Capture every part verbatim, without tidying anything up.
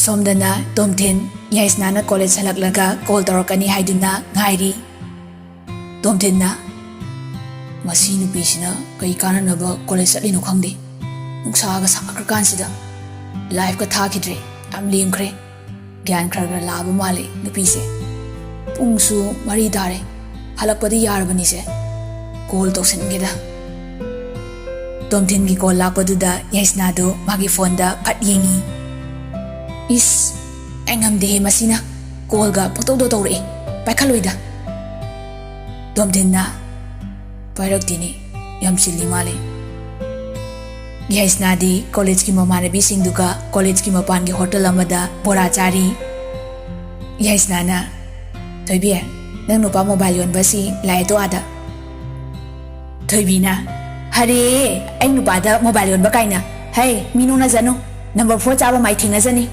ꯁꯣꯝꯗꯅ ꯇꯣꯝꯊꯤꯟ ꯌꯥꯏꯁꯅꯥꯅ college ꯍꯜꯂꯛꯂꯒ call ꯇꯧꯔꯛꯀꯅꯤ ꯍꯥꯏꯗꯨꯅ ꯉꯥꯏꯔꯤ꯫ ꯇꯣꯝꯊꯤꯟꯅ, "ꯃꯁꯤ ꯅꯨꯄꯤꯁꯤꯅ ꯀꯩ ꯀꯥꯟꯅꯅꯕ ꯀꯣꯂꯦꯖ ꯆꯠꯂꯤꯅꯣ ꯈꯪꯗꯦ꯫ ꯅꯨꯡꯁꯥꯒ ꯁꯥꯈ꯭ꯔꯀꯥꯟꯁꯤꯗ ꯂꯥꯏꯐꯀ ꯊꯥꯈꯤꯗ꯭ꯔꯦ꯫ ꯌꯥꯝ ꯂꯦꯝꯈ꯭ꯔꯦ꯫ ꯒ꯭ꯌꯥꯟ ꯈꯔ ꯈꯔ ꯂꯥꯛꯑꯕ ꯃꯥꯜꯂꯦ ꯅꯨꯄꯤꯁꯦ꯫ ꯄꯨꯡꯁꯨ ꯃꯔꯤ ꯇꯥꯔꯦ꯫ ꯍꯜꯂꯛꯄꯗꯤ ꯌꯥꯔꯕꯅꯤꯁꯦ꯫ ꯀꯣꯜ ꯇꯧꯁꯟꯒꯦꯗ꯫" ꯇꯣꯝꯊꯤꯟꯒꯤ ꯀꯣꯜ ꯂꯥꯛꯄꯗꯨꯗ ꯌꯥꯏꯁꯅꯥꯗꯨ ꯃꯥꯒꯤ ꯐꯣꯟꯗ ꯐꯠ ꯌꯦꯡꯉꯤ꯫ "ꯏꯁ, ꯑꯩ ꯉꯝꯗꯦꯍꯦ ꯃꯁꯤꯅ꯫ ꯀꯣꯜꯒ ꯄꯪꯇꯧꯗ ꯇꯧꯔꯛꯑꯦ꯫ ꯄꯥꯏꯈꯠꯂꯣꯏꯗ꯫" ꯇꯣꯝꯊꯤꯟꯅ, "ꯄꯥꯏꯔꯛꯇꯦꯅꯦ꯫ ꯌꯥꯝ ꯆꯤꯜꯂꯤ ꯃꯥꯜꯂꯦ꯫" ꯌꯥꯏꯁꯅꯥꯗꯤ ꯀꯣꯂꯦꯖꯀꯤ ꯃꯃꯥꯟꯅꯕꯤꯁꯤꯡꯗꯨꯒ ꯀꯣꯂꯦꯖꯀꯤ ꯃꯄꯥꯟꯒꯤ ꯍꯣꯇꯦꯜ ꯑꯃꯗ ꯕꯣꯔꯥ ꯆꯥꯔꯤ꯫ ꯌꯥꯏꯁꯅꯥꯅ, "ꯊꯣꯏꯕꯤ, ꯅꯪ ꯅꯨꯄꯥ ꯃꯣꯕꯥꯏꯜ ꯌꯣꯟꯕꯁꯤ ꯂꯥꯛꯑꯦ ꯇꯣ ꯑꯥꯗ꯫" ꯊꯣꯏꯕꯤꯅ, "ꯍꯔꯦ, ꯑꯩ ꯅꯨꯄꯥꯗ ꯃꯣꯕꯥꯏꯜ ꯌꯣꯟꯕ ꯀꯥꯏꯅ꯫ ꯍꯩ, ꯃꯤ ꯅꯣꯛꯅꯖꯅꯨ꯫ ꯅꯝꯕꯔ ꯐꯣꯔ ꯆꯥꯕ ꯃꯥꯏ ꯊꯦꯡꯅꯖꯅꯤ꯫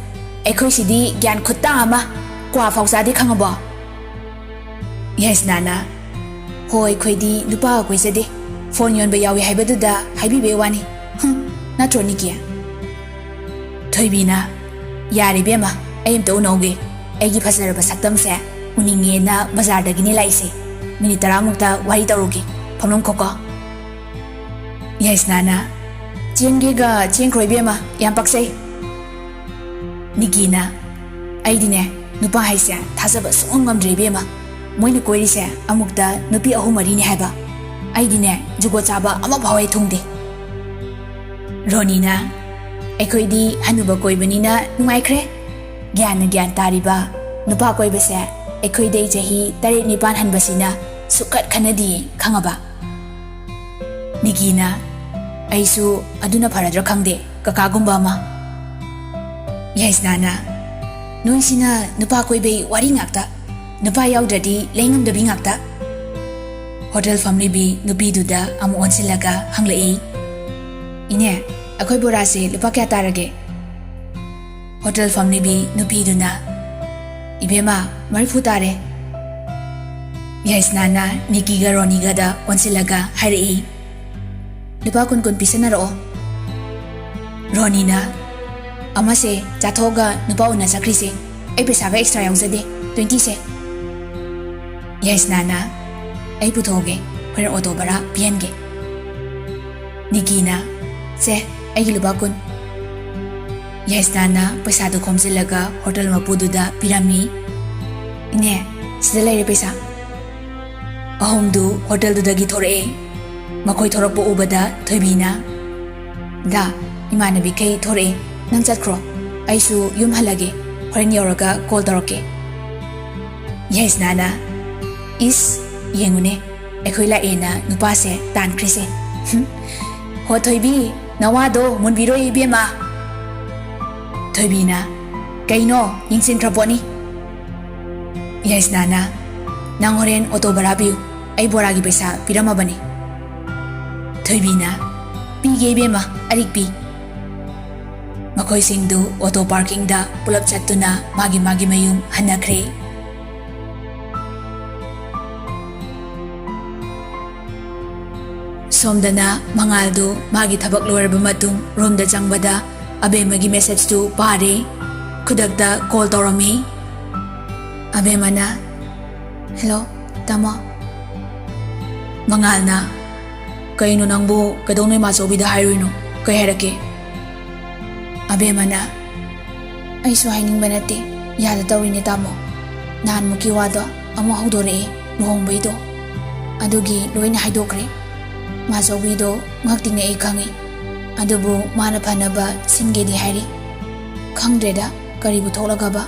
ꯑꯩꯈꯣꯏꯁꯤꯗꯤ ꯒ꯭ꯌꯥꯟ ꯈꯨꯠꯇꯥ ꯑꯃ꯫ ꯀ꯭ꯋꯥ ꯐꯥꯎ ꯆꯥꯗꯦ ꯈꯪꯉꯕꯣ?" ꯌꯥꯏꯁꯅꯥꯅ, "ꯍꯣ, ꯑꯩꯈꯣꯏꯗꯤ ꯅꯨꯄꯥꯒ ꯀꯣꯏꯖꯗꯦ꯫ ꯐꯣꯟ ꯌꯣꯟꯕ ꯌꯥꯎꯏ ꯍꯥꯏꯕꯗꯨꯗ ꯍꯥꯏꯕꯤꯕꯩ ꯋꯥꯅꯤ꯫ ꯍꯨꯝ, ꯅꯠꯇ꯭ꯔꯣ ꯅꯤꯀꯤ?" ꯊꯣꯏꯕꯤꯅ, "ꯌꯥꯔꯦ ꯏꯕꯦꯝꯃ, ꯑꯩ ꯑꯝꯇ ꯎꯅꯧꯒꯦ꯫ ꯑꯩꯒꯤ ꯐꯖꯔꯕ ꯁꯛꯇꯝꯁꯦ ꯎꯅꯤꯡꯉꯦꯅ ꯕꯖꯥꯔꯗꯒꯤꯅꯦ ꯂꯥꯛꯏꯁꯦ꯫ ꯃꯤꯅꯤꯠ ꯇꯔꯥꯃꯨꯛꯇ ꯋꯥꯔꯤ ꯇꯧꯔꯨꯒꯦ꯫ ꯐꯝꯂꯝꯈꯣꯀꯣ꯫" ꯌꯥꯏꯁꯅꯥꯅ, "ꯆꯦꯟꯒꯦꯒ ꯆꯦꯟꯈ꯭ꯔꯣ ꯏꯕꯦꯝꯃ, ꯌꯥꯝ ꯄꯛꯆꯩ꯫" ꯅꯤꯀꯤꯅ, "ꯑꯩꯗꯤꯅꯦ, ꯅꯨꯄꯥ ꯍꯥꯏꯁꯦ ꯊꯥꯖꯕ ꯁꯨꯡꯉꯝ ꯉꯝꯗ꯭ꯔꯦ ꯏꯕꯦꯝꯃ꯫ ꯃꯣꯏꯅ ꯀꯣꯏꯔꯤꯁꯦ ꯑꯃꯨꯛꯇ ꯅꯨꯄꯤ ꯑꯍꯨꯝ ꯃꯔꯤꯅꯦ ꯍꯥꯏꯕ꯫ ꯑꯩꯗꯤꯅꯦ, ꯖꯨꯒꯣꯠ ꯆꯥꯕ ꯑꯃꯐꯥꯎ ꯍꯦꯛ ꯊꯨꯡꯗꯦ꯫" ꯔꯣꯅꯤꯅ, "ꯑꯩꯈꯣꯏꯗꯤ ꯍꯅꯨꯕ ꯀꯣꯏꯕꯅꯤꯅ ꯅꯨꯡꯉꯥꯏꯈ꯭ꯔꯦ꯫ ꯒ꯭ꯌꯥꯟꯅ ꯒ꯭ꯌꯥꯟ ꯇꯥꯔꯤꯕ ꯅꯨꯄꯥ ꯀꯣꯏꯕꯁꯦ ꯑꯩꯈꯣꯏꯗꯩ ꯆꯍꯤ ꯇꯔꯦꯠ ꯅꯤꯄꯥꯟ ꯍꯟꯕꯁꯤꯅ ꯁꯨꯛꯈꯠ ꯈꯟꯅꯗꯤꯌꯦ, ꯈꯪꯉꯕ?" ꯅꯤꯀꯤꯅ, "ꯑꯩꯁꯨ ꯑꯗꯨꯅ ꯐꯔꯗ꯭ꯔꯥ ꯈꯪꯗꯦ, ꯀꯀꯥꯒꯨꯝꯕ ꯑꯃ꯫" ꯌꯥꯏꯁꯅꯥꯅ, "ꯅꯣꯏꯁꯤꯅ ꯅꯨꯄꯥ ꯀꯣꯏꯕꯩ ꯋꯥꯔꯤ ꯉꯥꯛꯇ, ꯅꯨꯄꯥ ꯌꯥꯎꯗ꯭ꯔꯗꯤ ꯂꯩꯉꯝꯗꯕꯤ ꯉꯥꯛꯇ꯫" ꯍꯣꯇꯦꯜ ꯐꯝꯂꯤꯕꯤ ꯅꯨꯄꯤꯗꯨꯗ ꯑꯃꯨꯛ ꯑꯣꯟꯁꯤꯜꯂꯒ ꯍꯪꯂꯛꯏ, "ꯏꯅꯦ, ꯑꯩꯈꯣꯏ ꯕꯣꯔꯥꯁꯦ ꯂꯨꯄꯥ ꯀꯌꯥ ꯇꯥꯔꯒꯦ?" ꯍꯣꯇꯦꯜ ꯐꯝꯂꯤꯕꯤ ꯅꯨꯄꯤꯗꯨꯅ, "ꯏꯕꯦꯝꯃ, ꯃꯔꯤꯐꯨ ꯇꯥꯔꯦ꯫" ꯌꯥꯏꯁꯅꯥꯅ ꯅꯤꯀꯤꯒ ꯔꯣꯅꯤꯒꯗ ꯑꯣꯟꯁꯤꯜꯂꯒ ꯍꯥꯏꯔꯛꯏ, "ꯂꯨꯄꯥ ꯀꯨꯟ ꯀꯨꯟ ꯄꯤꯁꯟꯅꯔꯛꯑꯣ꯫" ꯔꯣꯅꯤꯅ, ꯑꯃꯁꯦ ꯆꯥꯊꯣꯛꯑꯒ ꯅꯨꯄꯥ ꯎꯅ ꯆꯠꯈ꯭ꯔꯤꯁꯦ꯫ ꯑꯩ ꯄꯩꯁꯥꯒ extra ꯌꯥꯎꯖꯗꯦ, twenty ꯁꯦ꯫ ꯌꯥꯏꯁꯅꯥꯅ, "ꯑꯩ ꯄꯨꯊꯣꯛꯑꯒꯦ, ꯍꯣꯔꯦꯟ ꯑꯣꯇꯣ ꯚꯔꯥ ꯄꯤꯍꯟꯒꯦ"꯫ ꯅꯤꯀꯤꯅ, "ꯁꯦ, ꯑꯩꯒꯤ ꯂꯨꯄꯥ ꯀꯨꯟ"꯫ ꯌꯥꯏꯁꯅꯥꯅ ꯄꯩꯁꯥꯗꯨ ꯈꯣꯝꯖꯤꯜꯂꯒ ꯍꯣꯇꯦꯜ ꯃꯄꯨꯗꯨꯗ ꯄꯤꯔꯝꯃꯤ꯫ "ꯏꯅꯦ, ꯁꯤꯗ ꯂꯩꯔꯦ ꯄꯩꯁꯥ"꯫ ꯑꯍꯨꯝꯗꯨ ꯍꯣꯇꯦꯜꯗꯨꯗꯒꯤ ꯊꯣꯔꯛꯑꯦ꯫ ꯃꯈꯣꯏ ꯊꯣꯔꯛꯄ ꯎꯕꯗ ꯊꯣꯏꯕꯤꯅ, "ꯗꯥ, ꯏꯃꯥꯟꯅꯕꯤꯈꯩ ꯊꯣꯔꯛꯑꯦ, ꯅꯪ ꯆꯠꯈ꯭ꯔꯣ꯫ ꯑꯩꯁꯨ ꯌꯨꯝ ꯍꯜꯂꯒꯦ, ꯍꯣꯔꯦꯟ ꯌꯧꯔꯒ call ꯇꯧꯔꯛꯀꯦ"꯫ ꯌꯥꯏꯁꯅꯥꯅ, "ꯏꯁ, ꯌꯦꯡꯉꯨꯅꯦ, ꯑꯩꯈꯣꯏ ꯂꯥꯛꯑꯦꯅ ꯅꯨꯄꯥꯁꯦ ꯇꯥꯟꯈ꯭ꯔꯤꯁꯦ꯫ ꯍꯨꯝ꯫ ꯍꯣ ꯊꯣꯏꯕꯤ, ꯅꯋꯥꯗꯣ ꯃꯨꯟꯕꯤꯔꯣꯏ ꯏꯕꯦꯝꯃ"꯫ ꯊꯣꯏꯕꯤꯅ, "ꯀꯩꯅꯣ, ꯌꯦꯡꯁꯤꯟꯈ꯭ꯔ ꯄꯣꯠꯅꯤ"꯫ ꯌꯥꯏꯁꯅꯥꯅ, "ꯅꯪ ꯍꯣꯔꯦꯟ ꯑꯣꯇꯣ ꯚꯔꯥ ꯄꯤꯌꯨ, ꯑꯩ ꯕꯣꯔꯥꯒꯤ ꯄꯩꯁꯥ ꯄꯤꯔꯝꯃꯕꯅꯤ"꯫ ꯊꯣꯏꯕꯤꯅ, "ꯄꯤꯒꯦ ꯏꯕꯦꯝꯃ, ꯑꯔꯤꯛꯄꯤ"꯫ ꯃꯈꯣꯏꯁꯤꯡꯗꯨ ꯑꯣꯇꯣ ꯄꯥꯔꯀꯤꯡꯗ ꯄꯨꯂꯞ ꯆꯠꯇꯨꯅ ꯃꯥꯒꯤ ꯃꯥꯒꯤ ꯃꯌꯨꯝ ꯍꯟꯅꯈ꯭ꯔꯦ꯫ ꯁꯣꯝꯗꯅ ꯃꯉꯥꯜꯗꯨ ꯃꯥꯒꯤ ꯊꯕꯛ ꯂꯣꯏꯔꯕ ꯃꯇꯨꯡ ꯔꯨꯝꯗ ꯆꯪꯕꯗ ꯑꯕꯦꯝꯃꯒꯤ ꯃꯦꯁꯦꯖꯇꯨ ꯄꯥꯔꯦ꯫ ꯈꯨꯗꯛꯇ ꯀꯣꯜ ꯇꯧꯔꯝꯃꯤ꯫ ꯑꯕꯦꯝꯃꯅ, "ꯍꯦꯜꯂꯣ, ꯇꯥꯃꯣ꯫" ꯃꯉꯥꯜꯅ, "ꯀꯩꯅꯣ ꯅꯪꯕꯨ ꯀꯩꯗꯧꯉꯩ ꯃꯥꯆꯧꯕꯤꯗ ꯍꯥꯏꯔꯨꯏꯅꯣ? ꯀꯩ ꯍꯥꯏꯔꯛꯀꯦ?" ꯑꯕꯦꯝꯃꯅ, "ꯑꯩꯁꯨ ꯍꯥꯏꯅꯤꯡꯕ ꯅꯠꯇꯦ, ꯌꯥꯗ ꯇꯧꯔꯤꯅꯦ ꯇꯥꯃꯣ꯫ ꯅꯍꯥꯟꯃꯨꯛꯀꯤ ꯋꯥꯗꯣ ꯑꯃꯨꯛ ꯍꯧꯗꯣꯔꯛꯑꯦ, ꯂꯨꯍꯣꯡꯕꯩꯗꯣ꯫ ꯑꯗꯨꯒꯤ ꯂꯣꯏꯅ ꯍꯥꯏꯗꯣꯛꯈ꯭ꯔꯦ꯫ ꯃꯥꯆꯧꯕꯤꯗꯣ ꯉꯛꯇꯤꯡꯅ ꯑꯩ ꯈꯪꯉꯤ, ꯑꯗꯨꯕꯨ ꯃꯥꯅ ꯐꯅꯕ ꯁꯤꯟꯒꯦꯗꯤ ꯍꯥꯏꯔꯤ꯫ ꯈꯪꯗ꯭ꯔꯦꯗ, ꯀꯔꯤꯕꯨ ꯊꯣꯛꯂꯒꯕ꯫"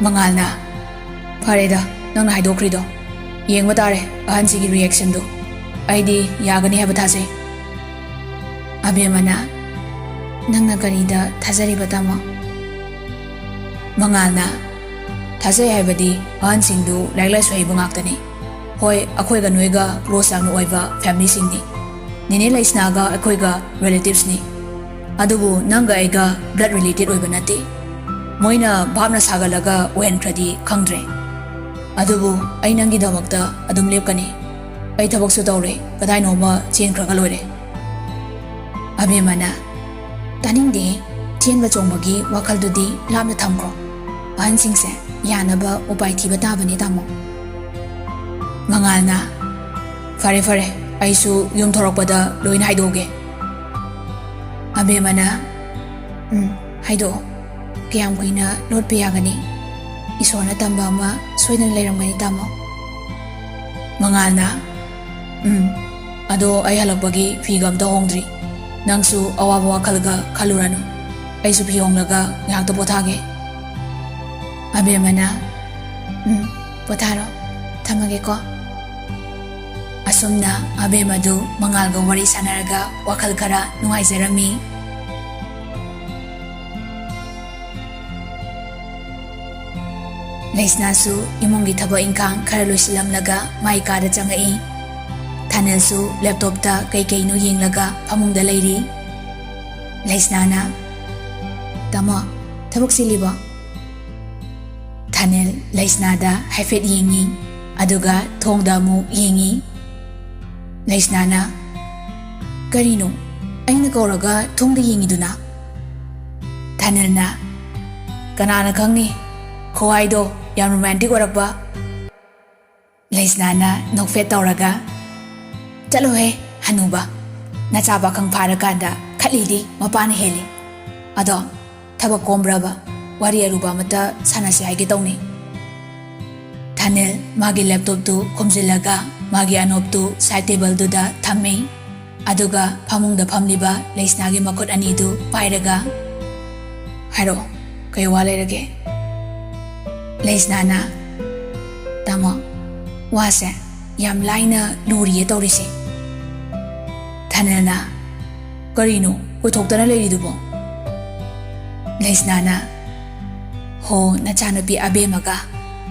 ꯃꯉꯥꯜꯅ, "ꯐꯔꯦꯗ, ꯅꯪꯅ ꯍꯥꯏꯗꯣꯛꯈ꯭ꯔꯤꯗꯣ꯫ ꯌꯦꯡꯕ ꯇꯥꯔꯦ ꯑꯍꯟꯁꯤꯒꯤ ꯔꯤꯌꯦꯛꯁꯟꯗꯣ꯫ ꯑꯩꯗꯤ ꯌꯥꯒꯅꯤ ꯍꯥꯏꯕ ꯊꯥꯖꯩ꯫" ꯑꯕꯦꯝꯃꯅ, "ꯅꯪꯅ ꯀꯔꯤꯗ ꯊꯥꯖꯔꯤꯕ ꯇꯥꯃꯣ?" ꯃꯉꯥꯜꯅ, "ꯊꯥꯖꯩ ꯍꯥꯏꯕꯗꯤ ꯑꯍꯟꯁꯤꯡꯗꯨ ꯂꯥꯏꯔꯤꯛ ꯂꯥꯏꯁꯨ ꯍꯩꯕ ꯉꯥꯛꯇꯅꯤ꯫ ꯍꯣꯏ, ꯑꯩꯈꯣꯏꯒ ꯅꯣꯏꯒ ꯀ꯭ꯂꯣꯁ ꯌꯥꯝꯅ ꯑꯣꯏꯕ ꯐꯦꯃꯤꯂꯤꯁꯤꯡꯅꯤ꯫ ꯅꯦꯅꯦ ꯂꯩꯁꯅꯥꯒ ꯑꯩꯈꯣꯏꯒ ꯔꯤꯂꯦꯇꯤꯚꯁꯅꯤ꯫ ꯑꯗꯨꯕꯨ ꯅꯪꯒ ꯑꯩꯒ ꯕ꯭ꯂꯗ ꯔꯤꯂꯦꯇꯦꯗ ꯑꯣꯏꯕ ꯅꯠꯇꯦ꯫ ꯃꯣꯏꯅ ꯚꯥꯞꯅ ꯁꯥꯒꯠꯂꯒ ꯑꯣꯏꯍꯟꯈ꯭ꯔꯗꯤ ꯈꯪꯗ꯭ꯔꯦ꯫ ꯑꯗꯨꯕꯨ ꯑꯩ ꯅꯪꯒꯤꯗꯃꯛꯇ ꯑꯗꯨꯝ ꯂꯦꯞꯀꯅꯤ꯫ ꯑꯩ ꯊꯕꯛꯁꯨ ꯇꯧꯔꯦ, ꯀꯗꯥꯏꯅꯣꯃ ꯆꯦꯟꯈ꯭ꯔꯒ ꯂꯣꯏꯔꯦ꯫" ꯑꯕꯦꯝꯃꯅ, "ꯇꯥꯅꯤꯡꯗꯦ꯫ ꯆꯦꯟꯕ ꯆꯣꯡꯕꯒꯤ ꯋꯥꯈꯜꯗꯨꯗꯤ ꯂꯥꯞꯅ ꯊꯝꯈ꯭ꯔꯣ꯫ ꯑꯍꯟꯁꯤꯡꯁꯦ ꯌꯥꯅꯕ ꯎꯄꯥꯏ ꯊꯤꯕ ꯇꯥꯕꯅꯤ, ꯇꯥꯃꯣ꯫ ꯃꯉꯥꯜꯅ, "ꯐꯔꯦ, ꯐꯔꯦ, ꯑꯩꯁꯨ ꯌꯨꯝ ꯊꯣꯔꯛꯄꯗ ꯂꯣꯏꯅ ꯍꯥꯏꯗꯣꯛꯑꯒꯦ꯫" ꯑꯕꯦꯝꯃꯅ, "ꯎꯝ, ꯍꯥꯏꯗꯣꯛꯑꯣ꯫ ꯀꯌꯥꯝ ꯀꯨꯏꯅ ꯂꯣꯠꯄ ꯌꯥꯒꯅꯤ? ꯏꯁꯣꯔꯅ ꯇꯝꯕ ꯑꯃ ꯁꯣꯏꯗꯅ ꯂꯩꯔꯝꯒꯅꯤ, ꯇꯥꯃꯣ꯫" ꯃꯉꯥꯜꯅ, "ꯎꯝ, ꯑꯗꯣ ꯑꯩ ꯍꯜꯂꯛꯄꯒꯤ ꯐꯤꯒ ꯑꯝꯇ ꯍꯣꯡꯗ꯭ꯔꯤ꯫ ꯅꯪꯁꯨ ꯑꯋꯥꯕ ꯋꯥꯈꯜꯒ ꯈꯜꯂꯨꯔꯅꯨ꯫ ꯑꯩꯁꯨ ꯐꯤ ꯍꯣꯡꯂꯒ ꯉꯥꯏꯍꯥꯛꯇ ꯄꯣꯊꯥꯒꯦ꯫" ꯑꯕꯦꯝꯃꯅ, "ꯎꯝ, ꯄꯣꯊꯥꯔꯣ꯫ ꯊꯝꯃꯒꯦꯀꯣ꯫" ꯑꯁꯨꯝꯅ ꯑꯕꯦꯝꯃꯗꯨ ꯃꯉꯥꯜꯒ ꯋꯥꯔꯤ ꯁꯥꯟꯅꯔꯒ ꯋꯥꯈꯜ ꯈꯔ ꯅꯨꯡꯉꯥꯏꯖꯔꯝꯃꯤ꯫ ꯂꯩꯁꯅꯥꯁꯨ ꯏꯃꯨꯡꯒꯤ ꯊꯕꯛ ꯏꯪꯈꯥꯡ ꯈꯔ ꯂꯣꯏꯁꯤꯜꯂꯝꯂꯒ ꯃꯥꯏ ꯀꯥꯗ ꯆꯪꯉꯛꯏ꯫ ꯊꯥꯅꯦꯜꯁꯨ ꯂꯦꯞꯇꯣꯞꯇ ꯀꯩ ꯀꯩꯅꯣ ꯌꯦꯡꯂꯒ ꯐꯃꯨꯡꯗ ꯂꯩꯔꯤ꯫ ꯂꯩꯁꯅꯥꯅ, "ꯇꯥꯃꯣ, ꯊꯕꯛ ꯆꯤꯜꯂꯤꯕꯣ?" ꯊꯥꯅꯦꯜ ꯂꯩꯁꯅꯥꯗ ꯍꯥꯏꯐꯦꯠ ꯌꯦꯡꯉꯤ, ꯑꯗꯨꯒ ꯊꯣꯡꯗ ꯑꯃꯨꯛ ꯌꯦꯡꯉꯤ꯫ ꯂꯩꯁꯅꯥꯅ, "ꯀꯔꯤꯅꯣ? ꯑꯩꯅ ꯀꯧꯔꯒ ꯊꯣꯡꯗ ꯌꯦꯡꯉꯤꯗꯨꯅ?" ꯊꯥꯅꯦꯜꯅ, "ꯀꯅꯥꯅ ꯈꯪꯅꯤ? ꯈꯨꯍꯥꯏꯗꯣ ꯌꯥꯝ ꯔꯣꯃꯥꯟꯇꯤꯛ ꯑꯣꯏꯔꯛꯄ꯫" ꯂꯩꯁꯅꯥꯅ ꯅꯣꯛꯐꯦꯠ ꯇꯧꯔꯒ, "ꯆꯠꯂꯣꯍꯦ, ꯍꯅꯨꯕ꯫ ꯅꯆꯥ ꯄꯥꯈꯪ ꯐꯥꯔꯀꯥꯟꯗ ꯈꯠꯂꯤꯗꯤ ꯃꯄꯥꯅ ꯍꯦꯜꯂꯤ꯫ ꯑꯗꯣ, ꯊꯕꯛ ꯀꯣꯝꯕ꯭ꯔꯕ? ꯋꯥꯔꯤ ꯑꯔꯨꯕ ꯑꯃꯇ ꯁꯥꯟꯅꯁꯤ ꯍꯥꯏꯒꯦ ꯇꯧꯅꯤ꯫" ꯊꯥꯅꯦꯜ ꯃꯥꯒꯤ ꯂꯦꯞꯇꯣꯞꯇꯨ ꯈꯨꯝꯖꯤꯜꯂꯒ ꯃꯥꯒꯤ ꯑꯅꯣꯞꯇꯨ ꯁꯥꯏꯠ ꯇꯦꯕꯜꯗꯨꯗ ꯊꯝꯃꯤ꯫ ꯑꯗꯨꯒ ꯐꯃꯨꯡꯗ ꯐꯝꯂꯤꯕ ꯂꯩꯁꯅꯥꯒꯤ ꯃꯈꯨꯠ ꯑꯅꯤꯗꯨ ꯄꯥꯏꯔꯒ, "ꯍꯥꯏꯔꯛꯑꯣ, ꯀꯩ ꯋꯥ ꯂꯩꯔꯒꯦ?" ꯂꯩꯁꯅꯥꯅ, "ꯇꯥꯃꯣ, ꯋꯥꯁꯦ ꯌꯥꯝ ꯂꯥꯏꯅ ꯂꯨꯔꯤꯌꯦ ꯇꯧꯔꯤꯁꯦ꯫" ꯊꯥꯅꯦꯜꯅ, "ꯀꯔꯤꯅꯣ ꯀꯣꯏꯊꯣꯛꯇꯅ ꯂꯩꯔꯤꯗꯨꯕꯣ?" ꯂꯩꯁꯅꯥꯅ, "ꯍꯣ, ꯅꯆꯥꯅꯨꯄꯤ ꯑꯕꯦꯝꯃꯒ